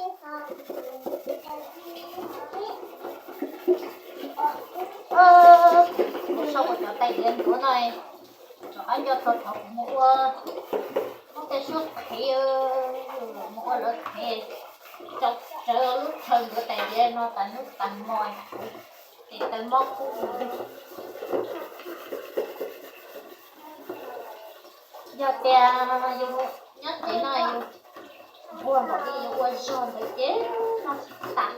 Kuv sau kuv cov tais diav ntxuav no, rov qab nco txog qhov kuv mus ua, muab tej suab qhev, mus ua lawv qhev, tsawv lub chaw ntxuav tais diav no tas hnub tas hmo, tes taw mob kub. Yog tias yus nyob tsev no yus nquag npaum li yus ua zog ntawd ces noj tsis tas.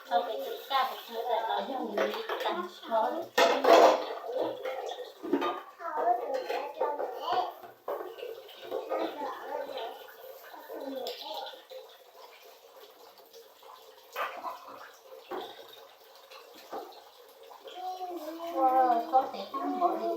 Tau kev tus kaj tus twg los yog li tag nrho. Ua txob tes tag npaum li.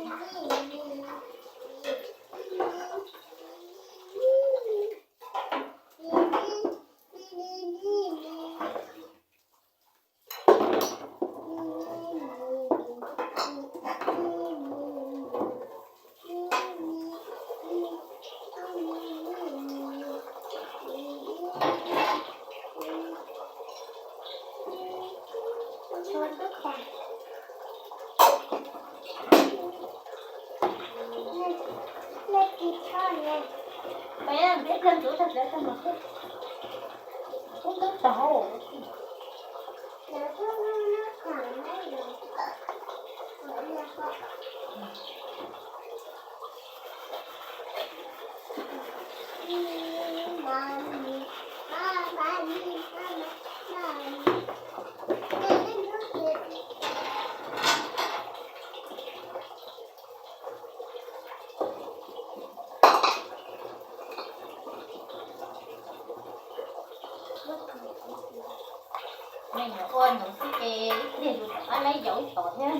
Neeg ua ntawd xwb ces ib pliag yus rov qab laib yau ib tom thiab.